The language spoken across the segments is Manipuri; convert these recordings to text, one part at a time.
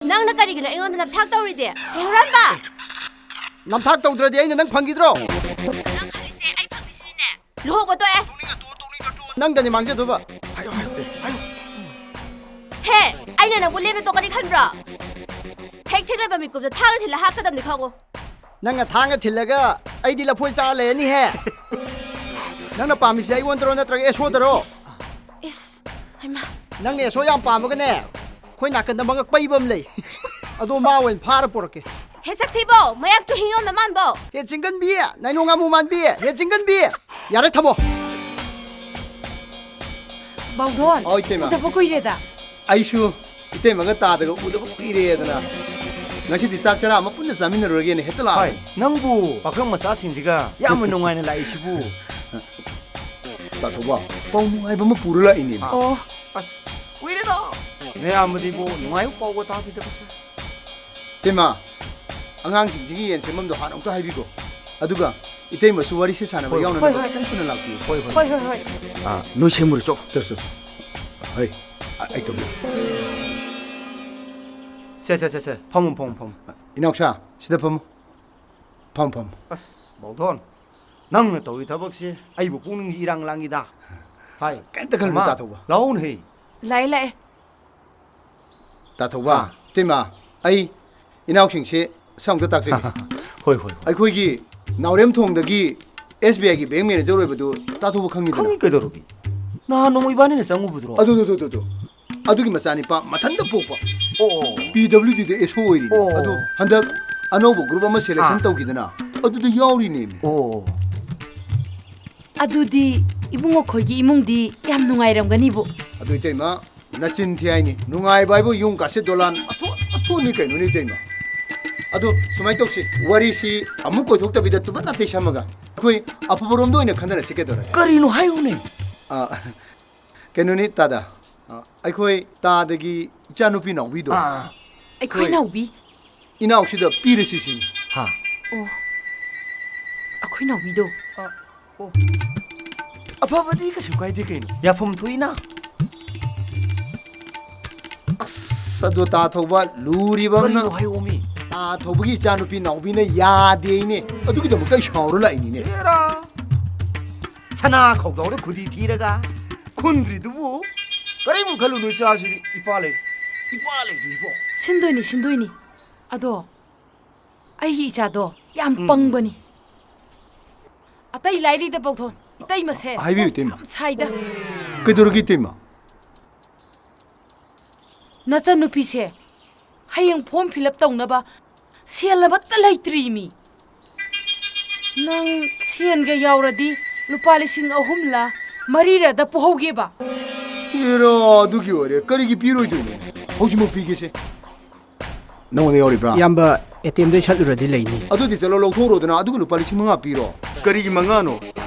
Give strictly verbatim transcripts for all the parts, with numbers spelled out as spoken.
ꯅꯪꯅ ꯀꯔꯤꯒꯤꯅꯣ ꯑꯩꯉꯣꯟꯗ ꯅꯝꯊꯥꯛ ꯇꯧꯔꯤꯗꯤ? ꯍꯦ ꯍꯨꯔꯥꯟꯕ! ꯅꯝꯊꯥꯛ ꯇꯧꯗ꯭ꯔꯗꯤ ꯑꯩꯅ ꯅꯪ ꯐꯪꯈꯤꯗ꯭ꯔꯣ? ꯅꯪ ꯈꯜꯂꯤꯁꯦ ꯑꯩ ꯐꯪꯅꯤꯁꯤꯅꯤꯅꯦ? ꯂꯨꯍꯣꯡꯕ ꯇꯣꯛꯑꯦ꯫ ꯅꯪꯗꯅꯤ ꯃꯥꯡꯖꯗꯣꯏꯕ꯫ ꯍꯦ, ꯑꯩꯅ ꯅꯪꯕꯨ ꯂꯦꯝꯅ ꯇꯣꯛꯀꯅꯤ ꯈꯟꯕ꯭ꯔꯣ? ꯍꯦꯛ ꯊꯦꯡꯅꯕ ꯃꯤꯀꯨꯞꯇ ꯊꯥꯡꯅ ꯊꯤꯜꯂ ꯍꯥꯠꯀꯗꯕꯅꯤ ꯈꯪꯉꯨ꯫ ꯅꯪꯅ ꯊꯥꯡꯅ ꯊꯤꯜꯂꯒ ꯑꯩꯗꯤ ꯂꯐꯣꯏ ꯆꯥꯔ ꯂꯩꯔꯅꯤꯍꯦ꯫ ꯅꯪꯅ ꯄꯥꯝꯃꯤꯁꯦ ꯑꯩꯉꯣꯟꯗꯔꯣ ꯅꯠꯇ꯭ꯔꯒ ꯑꯦꯁꯣꯗꯔꯣ? ꯏꯁ, ꯍꯩꯃꯥ꯫ ꯅꯪꯅ ꯑꯦꯁꯣ ꯌꯥꯝ ꯄꯥꯝꯃꯒꯅꯦ, ꯑꯩꯈꯣꯏ ꯅꯥꯀꯟꯗ ꯃꯉꯛ ꯄꯩꯕ ꯑꯃ ꯂꯩ꯫ ꯑꯗꯣ ꯃꯥ ꯑꯣꯏꯅ ꯐꯥꯔ ꯄꯨꯔꯛꯀꯦ꯫ ꯍꯦ ꯁꯛꯊꯤꯕꯧ, ꯃꯌꯥꯛ ꯆꯨꯍꯤꯡ ꯌꯣꯟꯕ ꯃꯥꯟꯕꯧ꯫ ꯍꯦ ꯆꯤꯡꯒꯟꯕꯤ, ꯅꯥꯏꯅꯣ ꯉꯥꯃꯨ ꯃꯥꯟꯕꯤ, ꯍꯦ ꯆꯤꯡꯒꯟꯕꯤ꯫ ꯌꯥꯔꯦ, ꯊꯝꯃꯣ꯫ ꯕꯥꯎꯗꯣꯟ, ꯑꯧ, ꯏꯇꯩꯃ꯫ ꯎꯗꯕ ꯀꯨꯏꯔꯦꯗ꯫ ꯑꯩꯁꯨ ꯏꯇꯩꯃꯒ ꯇꯥꯗꯒ ꯎꯗꯕ ꯀꯨꯏꯔꯦꯗꯅ꯫ ꯉꯁꯤꯗꯤ ꯆꯥꯛ ꯆꯔꯥ ꯑꯃ ꯄꯨꯟꯅ ꯆꯥꯃꯤꯟꯅꯔꯨꯔꯒꯦꯅ ꯍꯦꯛꯇ ꯂꯥꯛꯑꯦ꯫ ꯍꯣꯏ, ꯅꯪꯕꯨ ꯄꯥꯈꯪ ꯃꯆꯥꯁꯤꯡꯁꯤꯒ ꯌꯥꯝꯅ ꯅꯨꯡꯉꯥꯏꯅ ꯂꯥꯛꯏꯁꯤꯕꯨ꯫ ꯇꯥꯊꯧꯕ, ꯄꯥꯎ ꯅꯨꯡꯉꯥꯏꯕ ꯑꯃ ꯄꯨꯔ ꯂꯥꯛꯏꯅꯦ꯫ ꯑꯣ, ꯑꯁ, ꯀꯨꯏꯔꯦꯗ꯫ ꯅꯌꯥꯝꯕꯗꯤꯕꯨ ꯅꯨꯡꯉꯥꯏꯕ ꯄꯥꯎꯒ ꯇꯥꯈꯤꯗꯕꯁꯦ꯫ ꯏꯇꯩꯃ, ꯑꯉꯥꯡꯁꯤꯡꯁꯤꯒꯤ ꯌꯦꯟ ꯁꯦꯝꯐꯝꯗꯣ ꯍꯥꯟꯅ ꯑꯃꯨꯛꯇ ꯍꯥꯏꯕꯤꯈꯣ꯫ ꯑꯗꯨꯒ ꯏꯇꯩꯃꯁꯨ ꯋꯥꯔꯤꯁꯦ ꯁꯥꯟꯅꯕ ꯍꯣꯏ, ꯌꯥꯎꯅꯅꯕ ꯍꯣꯏ, ꯍꯣꯏ꯫ ꯈꯤꯇꯪ ꯊꯨꯅ ꯂꯥꯛꯄꯤꯌꯨ꯫ ꯍꯣꯏ, ꯍꯣꯏ꯫ ꯍꯣꯏ, ꯍꯣꯏ, ꯍꯣꯏ꯫ ꯑꯥ, ꯅꯣꯏ ꯁꯦꯝꯃꯨꯔꯣ, ꯆꯣ꯫ ꯆꯣ, ꯆꯣ, ꯆꯣ꯫ ꯍꯣꯏ, ꯑ-, ꯑꯩ ꯇꯧꯒꯦ꯫ ꯁꯦ, ꯁꯦ, ꯁꯦ, ꯁꯦ꯫ ꯐꯝꯃꯨ, ꯐꯝꯃꯨ, ꯐꯝꯃꯨ꯫ ꯏꯅꯥꯎꯁꯥ, ꯁꯤꯗ ꯐꯝꯃꯨ꯫ ꯐꯝꯃꯨ, ꯐꯝꯃꯨ꯫ ꯑꯁ, ꯕꯥꯎꯗꯣꯟ, ꯅꯪꯅ ꯇꯧꯔꯤ ꯊꯕꯛꯁꯤ ꯑꯩꯕꯨ ꯄꯨꯛꯅꯤꯡꯁꯤ ꯏꯔꯥꯡ ꯂꯥꯡꯉꯤꯗ꯫ ꯍꯥꯏ, ꯀꯩꯝꯇ ꯈꯜꯂꯨꯅꯨ, ꯃꯥ, ꯇꯥꯊꯧꯕ꯫ ꯂꯥꯛꯎꯅꯦꯍꯦ꯫ ꯂꯥꯛꯑꯦ, ꯂꯥꯛꯑꯦ꯫ ꯇꯥꯊꯧꯕ, ꯑꯥ꯫ ꯏꯇꯩꯃ, ꯑꯩ ꯏꯅꯥꯎꯁꯤꯡꯁꯦ ꯁꯛ ꯑꯝꯇ ꯇꯥꯛꯆꯒꯦ꯫ ꯍꯣꯏ, ꯍꯣꯏ, ꯍꯣꯏ꯫ ꯑꯩꯈꯣꯏꯒꯤ ꯅꯥꯎꯔꯦꯝꯊꯣꯡꯗꯒꯤ ꯑꯦꯁ ꯕꯤ ꯑꯥꯏꯒꯤ ꯕꯦꯡ ꯃꯦꯅꯦꯖꯔ ꯑꯣꯏꯕꯗꯨ ꯇꯥꯊꯧꯕ ꯈꯪꯉꯤꯗꯅ? ꯈꯪꯉꯤ, ꯀꯩꯗꯧꯔꯒꯦ? ꯅꯍꯥꯟ ꯅꯣꯡꯃ ꯏꯕꯥꯅꯤꯅ ꯆꯪꯉꯨꯕꯗꯨꯔꯣ? ꯑꯗꯨ, ꯑꯗꯨ, ꯑꯗꯨ, ꯑꯗꯨ, ꯑꯗꯨ꯫ ꯑꯗꯨꯒꯤ ꯃꯆꯥꯅꯤꯄꯥ ꯃꯊꯟꯇ ꯄꯣꯛꯄ꯫ ꯑꯣ, ꯑꯣ꯫ ꯄꯤ ꯗꯕ꯭ꯂꯤꯎ ꯗꯤꯗ ꯑꯦꯁ ꯑꯣ ꯑꯣꯏꯔꯤꯅꯦ꯫ ꯑꯣ꯫ ꯑꯗꯣ ꯍꯟꯗꯛ ꯑꯅꯧꯕ ꯒ꯭ꯔꯨꯞ ꯑꯃ ꯁꯦꯂꯦꯛꯁꯟ ꯑꯥ꯫ ꯇꯧꯈꯤꯗꯅ, ꯑꯗꯨꯗ ꯌꯥꯎꯔꯤꯅꯦꯃꯤ꯫ ꯑꯣ꯫ ꯑꯗꯨꯗꯤ ꯏꯕꯨꯡꯉꯣ ꯈꯣꯏꯒꯤ ꯏꯃꯨꯡꯗꯤ ꯌꯥꯝ ꯅꯨꯡꯉꯥꯏꯔꯝꯒꯅꯤꯕꯨ꯫ ꯑꯗꯨ ꯏꯇꯩꯃ, ꯅꯆꯤꯟ ꯊꯤ ꯍꯥꯏꯅꯤ꯫ ꯅꯨꯡꯉꯥꯏꯕ ꯍꯥꯏꯕꯨ ꯌꯨꯝ ꯀꯥꯁꯦ ꯗꯣꯂꯥꯟ ꯑꯊꯣꯟ ꯑꯊꯣꯟꯅꯤ ꯀꯩꯅꯣꯅꯦ ꯏꯇꯩꯃ꯫ ꯑꯗꯨ ꯁꯨꯃꯥꯏꯅ ꯇꯧꯁꯤ, ꯋꯥꯔꯤꯁꯤ ꯑꯃꯨꯛ ꯀꯣꯏꯊꯣꯛꯇꯕꯤꯗ ꯇꯨꯃꯤꯟ ꯅꯥꯇꯩ ꯁꯝꯃꯒ ꯑꯩꯈꯣꯏ ꯑꯐꯕꯔꯣꯝꯗ ꯑꯣꯏꯅ ꯈꯟꯅꯔꯁꯤ ꯀꯩꯗꯧꯔꯒꯦ? ꯀꯔꯤꯅꯣ ꯍꯥꯏꯌꯨꯅꯦ꯫ ꯑꯥ, ꯀꯩꯅꯣꯅꯤ ꯇꯥꯗ, ꯑꯥ, ꯑꯩꯈꯣꯏ ꯇꯥꯗꯒꯤ ꯏꯆꯥꯅꯨꯄꯤ ꯅꯥꯎꯕꯤꯗꯣ꯫ ꯑꯥ꯫ ꯑꯩꯈꯣꯏ ꯍꯣꯏ꯫ ꯅꯥꯎꯕꯤ? ꯏꯅꯥꯎꯁꯤꯗ ꯄꯤꯔꯁꯤ ꯁꯤꯅꯤ꯫ ꯍꯥ? ꯑꯣ꯫ ꯑꯩꯈꯣꯏ ꯅꯥꯎꯕꯤꯗꯣ? ꯑꯥ, ꯑꯣ꯫ ꯑꯐꯕꯗꯤ ꯀꯩꯁꯨ ꯀꯥꯏꯗꯦ ꯀꯩꯅꯣ꯫ ꯌꯥꯐꯝ ꯊꯣꯛꯏꯅ꯫ ꯑꯁ, ꯑꯗꯣ ꯇꯥ ꯊꯧꯕ, ꯂꯨꯔꯤꯕ ꯑꯃꯅ ꯀꯔꯤꯅꯣ ꯍꯥꯏꯌꯣꯃꯤ? ꯇꯥ ꯊꯧꯕꯒꯤ ꯏꯆꯥꯅꯨꯄꯤ ꯅꯥꯎꯕꯤꯅ ꯌꯥꯗꯦꯅꯦ꯫ ꯑꯗꯨꯒꯤꯗꯃꯛꯇ ꯑꯩ ꯁꯥꯎꯔ ꯂꯥꯛꯏꯅꯤꯅꯦ꯫ ꯍꯦꯔꯥ! ꯁꯅꯥ ꯈꯧꯖꯥꯎꯗ ꯈꯨꯗꯤ ꯊꯤꯔꯒ ꯈꯨꯟꯗ꯭ꯔꯤꯗꯨꯕꯨ ꯀꯔꯤꯃꯨꯛ ꯈꯜꯂꯨꯅꯨ, ꯏꯆꯥꯁꯤꯗꯤ꯫ ꯏꯄꯥ ꯂꯩ, ꯏꯄꯥ ꯂꯩꯔꯤ, ꯏꯕꯣ꯫ ꯁꯤꯟꯗꯣꯏꯅꯤ, ꯁꯤꯟꯗꯣꯏꯅꯤ꯫ ꯑꯗꯣ ꯑꯩꯒꯤ ꯏꯆꯥꯗꯣ ꯌꯥꯝ ꯎꯝ꯫ ꯄꯪꯕꯅꯤ꯫ ꯑꯇꯩ ꯂꯥꯏꯔꯤꯗ ꯄꯥꯎꯊꯣꯟ, ꯏꯇꯩꯃꯁꯦ ꯍꯥꯏꯕꯤꯌꯨ, ꯏꯇꯩꯃ꯫ ꯌꯥꯝ ꯁꯥꯏꯗ꯫ ꯀꯩꯗꯧꯔꯒꯦ, ꯏꯇꯩꯃ? ꯅꯆꯟꯅꯨꯄꯤꯁꯦ ꯍꯌꯦꯡ form fill up ꯇꯧꯅꯕ ꯁꯦꯜ ꯑꯃꯠꯇ ꯂꯩꯇ꯭ꯔꯤꯃꯤ꯫ ꯅꯪ ꯁꯦꯟꯒ ꯌꯥꯎꯔꯗꯤ ꯂꯨꯄꯥ ꯂꯤꯁꯤꯡ ꯑꯍꯨꯝꯂ ꯃꯔꯤꯔꯗ ꯄꯨꯍꯧꯒꯦꯕ꯫ ꯑꯦꯔꯥ, ꯑꯗꯨꯒꯤ ꯑꯣꯏꯔꯦ꯫ ꯀꯔꯤꯒꯤ ꯄꯤꯔꯣꯏꯗꯣꯏꯅꯣ? ꯍꯧꯖꯤꯛꯃꯛ ꯄꯤꯒꯦꯁꯦ꯫ ꯅꯉꯣꯟꯗ ꯌꯥꯎꯔꯤꯕ꯭ꯔꯥ? ꯏꯌꯥꯝꯕ, ATMꯗꯩ ꯁꯠꯂꯨꯔꯗꯤ ꯂꯩꯅꯤ꯫ ꯑꯗꯨꯗꯤ ꯆꯠꯂꯣ, ꯂꯧꯊꯣꯛꯎꯔꯣꯗꯅ, ꯑꯗꯨꯒ ꯂꯨꯄꯥ ꯂꯤꯁꯤꯡ ꯃꯉꯥ ꯄꯤꯔꯣ꯫ ꯀꯔꯤꯒꯤ ꯃꯉꯥꯅꯣ?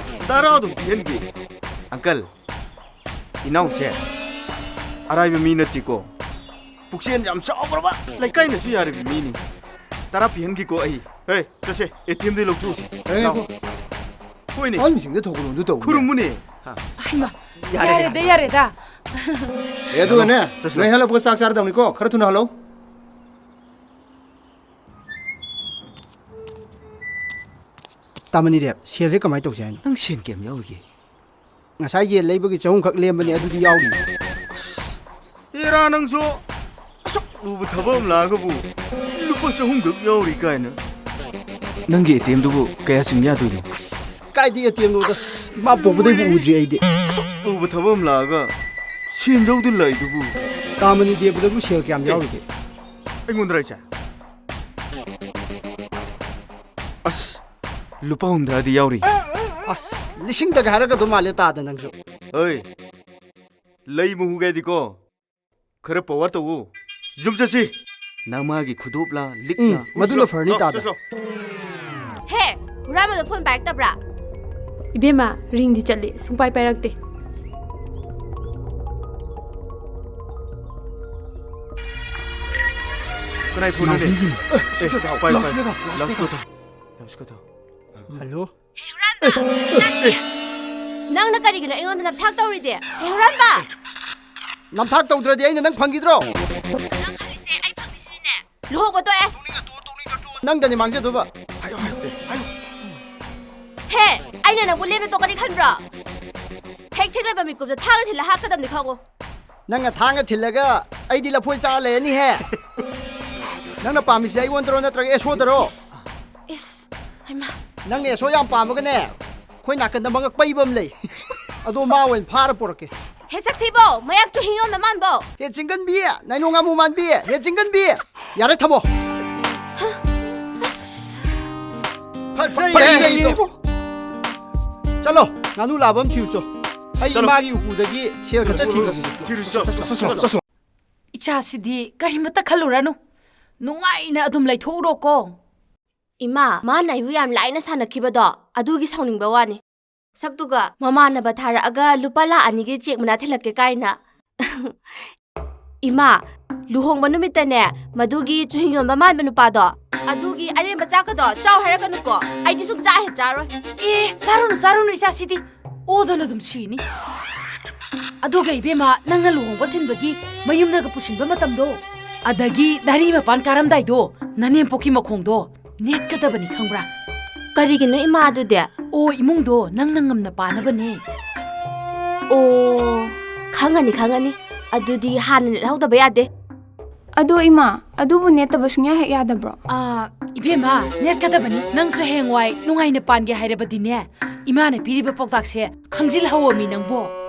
ꯇꯔꯥ ꯑꯗꯨꯝ ꯄꯤꯍꯟꯒꯦ꯫ ꯑꯪꯀꯜ, ꯏꯅꯥꯎꯁꯦ ꯑꯔꯥꯏꯕ ꯃꯤ ꯅꯠꯇꯦꯀꯣ꯫ ꯄꯨꯛꯆꯦꯜ ꯌꯥꯝ ꯆꯥꯎꯈ꯭ꯔꯕ, ꯂꯩꯀꯥꯏꯅꯁꯨ ꯌꯥꯔꯤꯕ ꯃꯤꯅꯤ꯫ ꯇꯔꯥ ꯄꯤꯍꯟꯒꯦꯀꯣ ꯑꯩ꯫ ꯍꯦ, ꯆꯠꯁꯦ, ATMꯗꯩ ꯂꯧꯊꯣꯛꯎꯁꯤ꯫ ꯑꯦ, ꯂꯥꯎ꯫ ꯉꯥꯏꯈꯣ꯫ ꯍꯣꯏꯅꯦ꯫ ꯑꯍꯟꯁꯤꯡꯗ ꯊꯧꯒꯜꯂꯣꯟꯗꯨ ꯇꯧꯅꯦ꯫ ꯈꯨꯔꯨꯝꯃꯨꯅꯦ꯫ ꯍꯥ꯫ ꯍꯩꯃꯥ, ꯌꯥꯔꯦ, ꯌꯥꯔꯦꯗ, ꯌꯥꯔꯦ꯫ ꯌꯥꯔꯦꯗ꯫ ꯑꯦ, ꯑꯗꯨꯒꯅꯦ, ꯆꯠꯁꯤ, ꯅꯣꯏ ꯂꯥꯎ꯫ ꯍꯜꯂꯛꯄꯒ ꯆꯥꯛ ꯆꯥꯔꯗꯧꯅꯤꯀꯣ, ꯈꯔ ꯊꯨꯅ ꯍꯜꯂꯛꯎ꯫ ꯇꯥꯃꯅꯤ ꯗꯦꯕ, ꯁꯦꯜꯁꯦ ꯀꯃꯥꯏꯅ ꯇꯧꯁꯦ ꯍꯥꯏꯅꯣ? ꯅꯪ ꯁꯦꯟ ꯀꯌꯥꯝ ꯌꯥꯎꯔꯤꯒꯦ? ꯉꯁꯥꯏ ꯌꯦꯟ ꯂꯩꯕꯒꯤ ꯆꯍꯨꯝꯈꯛ ꯂꯦꯝꯕꯅꯦ, ꯑꯗꯨꯗꯤ ꯌꯥꯎꯔꯤ꯫ ꯑꯦꯔꯥ, ꯅꯪꯁꯨ ꯑꯁꯨꯛ ꯂꯨꯕ ꯊꯕꯛ ꯑꯃ ꯂꯥꯛꯑꯒꯕꯨ ꯂꯨꯄꯥ ꯆꯍꯨꯝꯈꯛ ꯌꯥꯎꯔꯤ ꯀꯥꯏꯅ꯫ ꯅꯪꯒꯤ ATMꯗꯨꯕꯨ ꯀꯌꯥ ꯆꯤꯡ ꯌꯥꯗꯣꯏꯅꯣ? ꯑꯁ, ꯀꯥꯏꯗꯩ ATMꯅꯣꯗ? ꯑꯁ, ꯏꯃꯥ ꯄꯣꯛꯄꯗꯩꯕꯨ ꯂꯣꯏꯔꯦ꯫ ꯎꯗ꯭ꯔꯤ ꯑꯩꯗꯤ꯫ ꯑꯁꯨꯛ ꯂꯨꯕ ꯊꯕꯛ ꯑꯃ ꯂꯥꯛꯑꯒ ꯁꯦꯟ ꯌꯥꯎꯗꯅ ꯂꯥꯛꯏꯗꯨꯕꯨ꯫ ꯇꯥꯃꯅꯤ ꯗꯦꯕꯗꯕꯨ ꯁꯦꯜ ꯀꯌꯥꯝ ꯑꯦ, ꯌꯥꯎꯔꯤꯒꯦ? ꯑꯩꯉꯣꯟꯗꯔ ꯍꯥꯏꯁꯦ? ꯑꯁ, ꯂꯨꯄꯥ ꯍꯨꯝꯗ꯭ꯔꯥꯗꯤ ꯌꯥꯎꯔꯤ꯫ ꯑꯁ, ꯂꯤꯁꯤꯡꯗꯒ ꯍꯥꯏꯔꯛꯀꯗꯧ ꯃꯥꯜꯂꯦ ꯇꯥꯗ ꯅꯪꯁꯨ꯫ ꯍꯣꯏ, ꯂꯩ ꯃꯍꯨꯒꯦꯗꯤꯀꯣ, ꯈꯔ power ꯇꯧꯋꯣ꯫ ꯌꯨꯝ ꯆꯠꯁꯤ꯫ ꯅꯃꯥꯒꯤ ꯈꯨꯗꯣꯞꯂꯥ, ꯂꯤꯛꯂꯥ, ꯎꯝ, ꯃꯗꯨꯅ ꯎꯠꯁꯤꯔꯣ? ꯐꯔꯅꯤ, ꯂꯥꯎ, ꯇꯥꯗ꯫ ꯆꯠꯁꯤꯔꯣ? ꯍꯦ, ꯍꯨꯔꯥꯟꯕꯗ phone ꯄꯥꯏꯔꯛꯇꯕ꯭ꯔꯥ? ꯏꯕꯦꯝꯃ, ringꯗꯤ ꯆꯠꯂꯤ, ꯁꯨꯡꯄꯥꯏ ꯄꯥꯏꯔꯛꯇꯦ꯫ ꯀꯅꯥꯏ phoneꯅꯣꯅꯦ? ꯅꯥꯎꯕꯤꯒꯤꯅꯤ꯫ ꯑꯦ, speaker ꯊꯥꯎ, ꯄꯥꯏꯌꯨ, ꯄꯥꯏꯌꯨ꯫ Loudspeaker ꯊꯥꯎ, loudspeaker ꯊꯥꯎ꯫ Loudspeaker ꯊꯥꯎ꯫ Hello? ꯍꯦ, ꯍꯨꯔꯥꯟꯕ! ꯅꯪꯅ ꯀꯔꯤꯒꯤꯅꯣ ꯑꯩꯉꯣꯟꯗ ꯅꯝꯊꯥꯛ ꯇꯧꯔꯤꯗꯤ? ꯍꯦ, ꯍꯨꯔꯥꯟꯕ! ꯅꯝꯊꯥꯛ ꯇꯧꯗ꯭ꯔꯗꯤ ꯑꯩꯅ ꯅꯪ ꯐꯪꯈꯤꯗ꯭ꯔꯣ? ꯅꯪ ꯈꯜꯂꯤꯁꯦ ꯑꯩ ꯐꯪꯅꯤꯁꯤꯅꯤꯅꯦ? ꯂꯨꯍꯣꯡꯕ ꯇꯣꯛꯑꯦ꯫ ꯅꯪꯗꯅꯤ ꯃꯥꯡꯖꯗꯣꯏꯕ꯫ ꯍꯥꯏꯌꯣ, ꯍꯥꯏꯌꯣ, ꯍꯥꯏꯌꯣ꯫ ꯍꯦ, ꯑꯩꯅ ꯅꯪꯕꯨ ꯂꯦꯝꯅ ꯇꯣꯛꯀꯅꯤ ꯈꯟꯕ꯭ꯔꯣ? ꯍꯦꯛ ꯊꯦꯡꯅꯕ ꯃꯤꯀꯨꯞꯇ ꯊꯥꯡꯅ ꯊꯤꯜꯂ ꯍꯥꯠꯀꯗꯕꯅꯤ ꯈꯪꯉꯨ꯫ ꯅꯪꯅ ꯊꯥꯡꯅ ꯊꯤꯜꯂꯒ ꯑꯩꯗꯤ ꯂꯐꯣꯏ ꯆꯥꯔ ꯂꯩꯔꯅꯤꯍꯦ꯫ ꯅꯪꯅ ꯄꯥꯝꯃꯤꯁꯦ ꯑꯩꯉꯣꯟꯗꯔꯣ ꯅꯠꯇ꯭ꯔꯒ ꯑꯦꯁꯣꯗꯔꯣ? ꯏꯁ, ꯏꯁ, ꯍꯩꯃꯥ꯫ ꯅꯪꯅ ꯑꯦꯁꯣ ꯌꯥꯝ ꯄꯥꯝꯃꯒꯅꯦ, ꯑꯩꯈꯣꯏ ꯅꯥꯀꯟꯗ ꯃꯉꯛ ꯄꯩꯕ ꯑꯃ ꯂꯩ꯫ ꯑꯗꯣ ꯃꯥ ꯑꯣꯏꯅ ꯐꯥꯔ ꯄꯨꯔꯛꯀꯦ꯫ ꯍꯦ ꯁꯛꯊꯤꯕꯧ, ꯃꯌꯥꯛ ꯆꯨꯍꯤꯡ ꯌꯣꯟꯕ ꯃꯥꯟꯕꯧ꯫ ꯍꯦ ꯆꯤꯡꯒꯟꯕꯤ, ꯅꯥꯏꯅꯣ ꯉꯥꯃꯨ ꯃꯥꯟꯕꯤ, ꯍꯦ ꯆꯤꯡꯒꯟꯕꯤ꯫ ꯌꯥꯔꯦ, ꯊꯝꯃꯣ꯫ ꯑꯁ꯫ ꯐꯖꯩꯌꯦ꯫ ꯐꯖꯩꯌꯦ꯫ ꯆꯠꯂꯣ, ꯉꯥꯅꯨ ꯂꯥꯕ ꯑꯃ ꯊꯤꯔꯨꯆꯣ꯫ ꯑꯩ ꯆꯠꯂꯣ꯫ ꯏꯃꯥꯒꯤ ꯎꯄꯨꯗꯒꯤ ꯁꯦꯜ ꯈꯛꯇ ꯊꯤꯔꯨꯆꯣ꯫ ꯊꯤꯔꯨꯆꯣ, ꯆꯠꯂꯣ, ꯆꯠꯂꯣ, ꯆꯠꯂꯣ꯫ ꯏꯆꯥꯁꯤꯗꯤ ꯀꯔꯤꯃꯠꯇ ꯈꯜꯂꯨꯔꯅꯨ꯫ ꯅꯨꯡꯉꯥꯏꯅ ꯑꯗꯨꯝ ꯂꯩꯊꯣꯛꯎꯔꯣꯀꯣ꯫ ꯏꯃꯥ, ꯃꯥꯅ ꯑꯩꯕꯨ ꯌꯥꯝ ꯂꯥꯏꯅ ꯁꯥꯟꯅꯈꯤꯕꯗꯣ, ꯑꯗꯨꯒꯤ ꯁꯥꯎꯅꯤꯡꯕ ꯋꯥꯅꯤ꯫ ꯁꯛꯇꯨꯒ ꯃꯃꯥꯟꯅꯕ ꯊꯥꯔꯛꯑꯒ ꯂꯨꯄꯥ ꯂꯥꯛ ꯑꯅꯤꯒꯤ ꯆꯦꯛ ꯃꯅꯥ ꯊꯤꯜꯂꯛꯀꯦ ꯀꯥꯏꯅ꯫ ꯏꯃꯥ, ꯂꯨꯍꯣꯡꯕ ꯅꯨꯃꯤꯠꯇꯅꯦ, ꯃꯗꯨꯒꯤ ꯆꯨꯍꯤꯡ ꯌꯣꯟꯕ ꯃꯥꯟꯕ ꯅꯨꯄꯥꯗꯣ, ꯑꯗꯨꯒꯤ ꯑꯔꯦꯝꯕ ꯆꯥꯛꯀꯗꯣ ꯆꯥꯎ ꯍꯥꯏꯔꯛꯀꯅꯨꯀꯣ꯫ ꯑꯩꯗꯤ ꯁꯨꯡꯆꯥ ꯍꯦꯛ ꯆꯥꯔꯣꯏ꯫ ꯑꯦ, ꯆꯥꯔꯨꯅꯨ, ꯆꯥꯔꯨꯅꯨ, ꯏꯆꯥꯁꯤꯗꯤ꯫ ꯑꯣꯗꯅ ꯑꯗꯨꯝ ꯁꯤꯅꯤ꯫ ꯑꯗꯨꯒ ꯏꯕꯦꯝꯃ, ꯅꯪꯅ ꯂꯨꯍꯣꯡꯕ ꯊꯤꯟꯕꯒꯤ ꯃꯌꯨꯝꯗꯒ ꯄꯨꯁꯤꯟꯕ ꯃꯇꯝꯗꯣ, ꯑꯗꯒꯤ ꯗꯥꯏꯔꯤ ꯃꯄꯥꯟ ꯀꯥꯔꯝꯗꯥꯏꯗꯣ, ꯅꯅꯦꯝꯄꯣꯛꯀꯤ ꯃꯈꯣꯡꯗꯣ ꯅꯦꯠꯀꯗꯕꯅꯤ, ꯈꯪꯕ꯭ꯔꯥ? ꯀꯔꯤꯒꯤꯅꯣ ꯏꯃꯥ ꯑꯗꯨꯗꯤ? ꯑꯣ, ꯏꯃꯨꯡꯗꯣ ꯅꯪꯅ ꯉꯝꯅ ꯄꯥꯅꯕꯅꯦ꯫ ꯑꯣ, ꯈꯪꯉꯅꯤ, ꯈꯪꯉꯅꯤ꯫ ꯑꯗꯨꯗꯤ ꯍꯥꯟꯅ ꯅꯦꯠꯍꯧꯗꯕ ꯌꯥꯗꯦ꯫ ꯑꯗꯣ ꯏꯃꯥ, ꯑꯗꯨꯕꯨ ꯅꯦꯠꯇꯕ ꯁꯨꯡꯌꯥ ꯍꯦꯛ ꯌꯥꯗꯕ꯭ꯔꯣ? ꯑꯥ, ꯏꯕꯦꯝꯃ, ꯅꯦꯠꯀꯗꯕꯅꯤ꯫ ꯅꯪꯁꯨ ꯍꯌꯦꯡꯋꯥꯏ ꯅꯨꯡꯉꯥꯏꯅ ꯄꯥꯟꯒꯦ ꯍꯥꯏꯔꯕꯗꯤꯅꯦ, ꯏꯃꯥꯅ ꯄꯤꯔꯤꯕ ꯄꯥꯎꯇꯥꯛꯁꯦ ꯈꯪꯖꯤꯜꯍꯧꯑꯃꯤ ꯅꯪꯕꯣ꯫